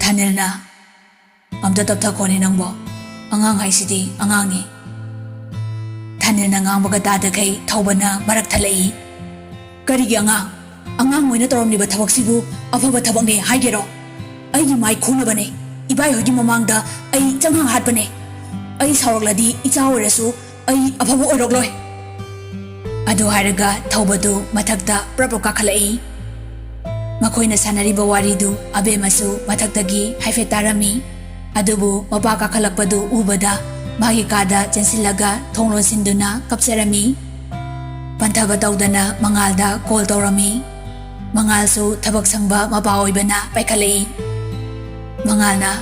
ꯊꯥꯅꯦꯜꯅ, "ꯑꯝꯇ ꯇꯞꯊꯈꯣꯅꯦ ꯅꯪꯕꯣ꯫ ꯑꯉꯥꯡ ꯍꯥꯏꯁꯤꯗꯤ ꯑꯉꯥꯡꯅꯤ"꯫ ꯊꯥꯅꯦꯜꯅ ꯉꯥꯡꯕꯒ ꯇꯥꯗꯈꯩ ꯊꯧꯕꯅ ꯃꯔꯛ ꯊꯠꯂꯛꯏ꯫ "ꯀꯔꯤꯒꯤ ꯑꯉꯥꯡ? ꯑꯉꯥꯡ ꯃꯣꯏꯅ ꯇꯧꯔꯝꯂꯤꯕ ꯊꯕꯛꯁꯤꯕꯨ ꯑꯐꯕ ꯊꯕꯛꯅꯦ ꯍꯥꯏꯒꯦꯔꯣ? ꯑꯩꯒꯤ ꯃꯥꯏ ꯈꯨꯅꯕꯅꯦ꯫ ꯏꯕꯥꯏ ꯍꯣꯏꯒꯤ ꯃꯃꯥꯡꯗ ꯑꯩ ꯆꯪꯍꯥꯡ ꯍꯥꯠꯄꯅꯦ꯫ ꯑꯩ ꯁꯥꯎꯔꯛꯂꯗꯤ ꯏꯆꯥ ꯑꯣꯏꯔꯁꯨ ꯑꯩ ꯑꯐꯕ ꯑꯣꯏꯔꯛꯂꯣꯏ"꯫ ꯑꯗꯨ ꯍꯥꯏꯔꯒ ꯊꯧꯕꯗꯨ ꯃꯊꯛꯇ ꯄ꯭ꯔꯞ ꯄ꯭ꯔꯞ ꯀꯥꯈꯠꯂꯛꯏ꯫ ꯃꯈꯣꯏꯅ ꯁꯥꯟꯅꯔꯤꯕ ꯋꯥꯔꯤꯗꯨ ꯑꯕꯦꯝꯃꯁꯨ ꯃꯊꯛꯇꯒꯤ ꯍꯥꯏꯐꯦꯠ ꯇꯥꯔꯝꯃꯤ꯫ ꯑꯗꯨꯕꯨ ꯃꯄꯥ ꯀꯥꯈꯠꯂꯛꯄꯗꯨ ꯎꯕꯗ ꯃꯥꯒꯤ ꯀꯥꯗ ꯆꯦꯟꯁꯤꯜꯂꯒ ꯊꯣꯡ ꯂꯣꯟꯁꯤꯟꯗꯨꯅ ꯀꯞꯆꯔꯝꯃꯤ꯫ ꯄꯟꯊꯕ ꯇꯧꯗꯅ ꯃꯉꯥꯜꯗ ꯀꯣꯜ ꯇꯧꯔꯝꯃꯤ꯫ ꯃꯉꯥꯜꯁꯨ ꯊꯕꯛ ꯁꯪꯕ ꯃꯄꯥ ꯑꯣꯏꯕꯅ ꯄꯥꯏꯈꯠꯂꯛꯏ꯫ ꯃꯉꯥꯜꯅ,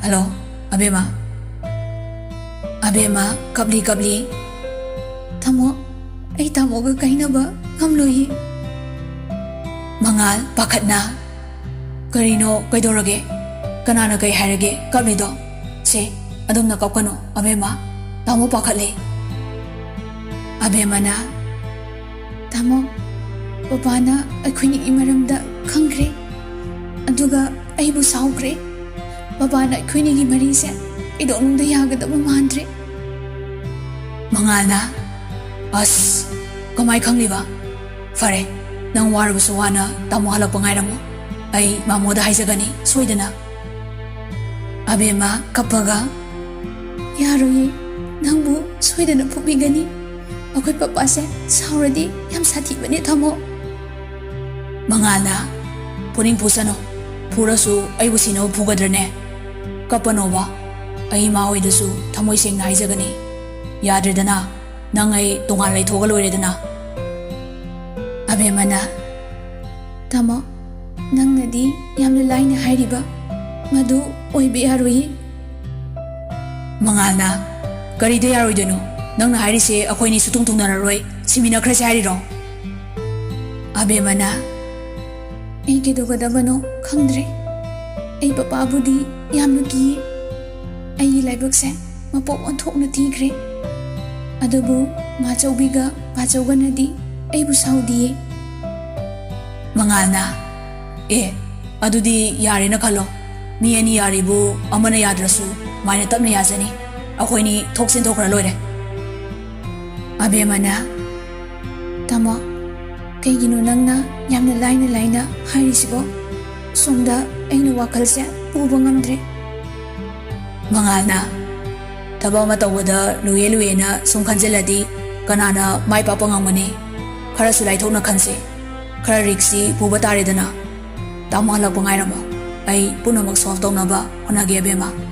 ꯍꯜꯂꯣ, ꯑꯕꯦꯝꯃ꯫ ꯑꯕꯦꯝꯃ, ꯀꯞꯂꯤ ꯀꯞꯂꯤ꯫ ꯇꯥꯃꯣ, ꯑꯩ ꯇꯥꯃꯣꯒ ꯀꯥꯏꯅꯕ ꯉꯝꯂꯣꯏꯌꯦ꯫ ꯃꯉꯥꯜ, ꯄꯥꯈꯠꯅ, "ꯀꯔꯤꯅꯣ, ꯀꯩꯗꯧꯔꯒꯦ? ꯀꯅꯥꯅ ꯀꯩ ꯍꯥꯏꯔꯒꯦ ꯀꯞꯂꯤꯗꯣ? ꯁꯦ, ꯑꯗꯨꯝꯅ ꯀꯞꯀꯅꯨ, ꯑꯕꯦꯝꯃ꯫ ꯇꯥꯃꯣ ꯄꯥꯈꯠꯂꯦ꯫" ꯑꯕꯦꯝꯃꯅ, "ꯇꯥꯃꯣ, ꯄꯄꯥꯅ ꯑꯩꯈꯣꯏꯅꯤꯒꯤ ꯃꯔꯝꯗ ꯈꯪꯈ꯭ꯔꯦ, ꯑꯗꯨꯒ ꯑꯩꯕꯨ ꯁꯥꯎꯈ꯭ꯔꯦ꯫ ꯄꯄꯥꯅ ꯑꯩꯈꯣꯏꯅꯤꯒꯤ ꯃꯔꯤꯁꯦ ꯀꯩꯗꯧꯅꯨꯡꯗ ꯌꯥꯒꯗꯕ ꯃꯥꯟꯗ꯭ꯔꯦ꯫" ꯃꯉꯥꯜꯅ, "ꯑꯁ, ꯀꯃꯥꯏ ꯈꯪꯂꯤꯕ? ꯐꯔꯦ, ꯅꯪ ꯋꯥꯔꯕꯁꯨ ꯋꯥꯅ ꯇꯥꯃꯣ ꯍꯜꯂꯛꯄ ꯉꯥꯏꯔꯝꯃꯣ꯫ ꯑꯩ ꯃꯥꯃꯣꯗ ꯍꯥꯏꯖꯒꯅꯤ ꯁꯣꯏꯗꯅ꯫" ꯑꯕꯦꯝꯃ, ꯀꯞꯄꯒ, "ꯌꯥꯔꯣꯏꯌꯦ, ꯅꯪꯕꯨ ꯁꯣꯏꯗꯅ ꯐꯨꯕꯤꯒꯅꯤ꯫ ꯑꯩꯈꯣꯏ ꯄꯄꯥꯁꯦ ꯁꯥꯎꯔꯗꯤ ꯌꯥꯝ ꯁꯥꯊꯤꯕꯅꯦ, ꯇꯥꯃꯣ꯫" ꯃꯉꯥꯜꯅ, "ꯐꯨꯅꯤꯡ ꯐꯨꯁꯅꯨ, ꯐꯨꯔꯁꯨ ꯑꯩꯕꯨ ꯁꯤꯅꯕ ꯐꯨꯒꯗ꯭ꯔꯅꯦ? ꯀꯞꯄꯅꯣꯕ, ꯑꯩ ꯏꯃꯥ ꯍꯣꯏꯗꯁꯨ ꯊꯃꯣꯏ ꯁꯦꯡꯅ ꯍꯥꯏꯖꯒꯅꯤ꯫ ꯌꯥꯗ꯭ꯔꯦꯗꯅ, ꯅꯪ ꯑꯩ ꯇꯣꯉꯥꯟ ꯂꯩꯊꯣꯛꯑꯒ ꯂꯣꯏꯔꯦꯗꯅ꯫" ꯑꯕꯦꯝꯃꯅ, "ꯇꯥꯃꯣ, ꯅꯪꯅꯗꯤ ꯌꯥꯝꯅ ꯂꯥꯏꯅ ꯍꯥꯏꯔꯤꯕ, ꯃꯗꯨ ꯑꯣꯏꯕ ꯌꯥꯔꯣꯏꯌꯦ꯫" ꯃꯉꯥꯜꯅ, "ꯀꯔꯤꯗ ꯌꯥꯔꯣꯏꯗꯣꯏꯅꯣ? ꯅꯪꯅ ꯍꯥꯏꯔꯤꯁꯦ ꯑꯩꯈꯣꯏꯅꯤ ꯁꯨꯇꯨꯡ ꯊꯨꯡꯅꯔꯔꯣꯏ, ꯁꯤꯃꯤꯟꯅꯈ꯭ꯔꯁꯦ ꯍꯥꯏꯔꯤꯔꯣ?" ꯑꯕꯦꯝꯃꯅ, "ꯑꯩ ꯀꯩꯗꯧꯒꯗꯕꯅꯣ ꯈꯪꯗ꯭ꯔꯦ꯫ ꯑꯩ ꯄꯄꯥꯕꯨꯗꯤ ꯌꯥꯝꯅ ꯀꯤꯌꯦ꯫ ꯑꯩꯒꯤ ꯂꯥꯏꯕꯛꯁꯦ ꯃꯄꯣꯛ ꯑꯣꯟꯊꯣꯛꯅ ꯊꯤꯈ꯭ꯔꯦ꯫ ꯑꯗꯨꯕꯨ ꯃꯥꯆꯧꯕꯤꯒ ꯄꯥꯆꯧꯒꯅꯗꯤ ꯑꯩꯕꯨ ꯁꯥꯎꯗꯤꯌꯦ꯫" ꯃꯉꯥꯜꯅ, "ꯑꯦ, ꯑꯗꯨꯗꯤ ꯌꯥꯔꯦꯅ ꯈꯜꯂꯣ꯫ ꯃꯤ ꯑꯅꯤ ꯌꯥꯔꯤꯕꯨ ꯑꯃꯅ ꯌꯥꯗ꯭ꯔꯁꯨ ꯃꯥꯏꯅ ꯇꯞꯅ ꯌꯥꯖꯅꯤ꯫ ꯑꯩꯈꯣꯏꯅꯤ ꯊꯣꯛ ꯆꯦꯟꯊꯣꯛꯈ꯭ꯔ ꯂꯣꯏꯔꯦ꯫" ꯑꯕꯦꯝꯃꯅ, "ꯇꯥꯃꯣ, ꯀꯩꯒꯤꯅꯣ ꯅꯪꯅ ꯌꯥꯝꯅ ꯂꯥꯏꯅ ꯂꯥꯏꯅ ꯍꯥꯏꯔꯤꯁꯤꯕꯣ? ꯁꯣꯝꯗ ꯑꯩꯅ ꯋꯥꯈꯜꯁꯦ ꯄꯨꯕ ꯉꯝꯗ꯭ꯔꯦ꯫" ꯃꯉꯥꯜꯅ, "ꯊꯕꯛ ꯑꯃ ꯇꯧꯕꯗ ꯂꯨꯌꯦ ꯂꯨꯌꯦꯅ ꯁꯨꯝ ꯈꯟꯖꯤꯜꯂꯗꯤ ꯀꯅꯥꯅ ꯃꯥꯏ ꯄꯥꯛꯄ ꯉꯝꯒꯅꯤ? ꯈꯔꯁꯨ ꯂꯥꯏꯊꯣꯛꯅ ꯈꯟꯁꯤ꯫ ꯈꯔ ꯔꯤꯛꯁꯁꯤ ꯄꯨꯕ ꯇꯥꯔꯦꯗꯅ꯫ ꯇꯥꯃꯣ ꯍꯜꯂꯛꯄ ꯉꯥꯏꯔꯝꯃꯣ꯫ ꯑꯩ ꯄꯨꯝꯅꯃꯛ ꯁꯣꯜꯚ ꯇꯧꯅꯕ ꯍꯣꯠꯅꯒꯦ, ꯑꯕꯦꯝꯃ꯫"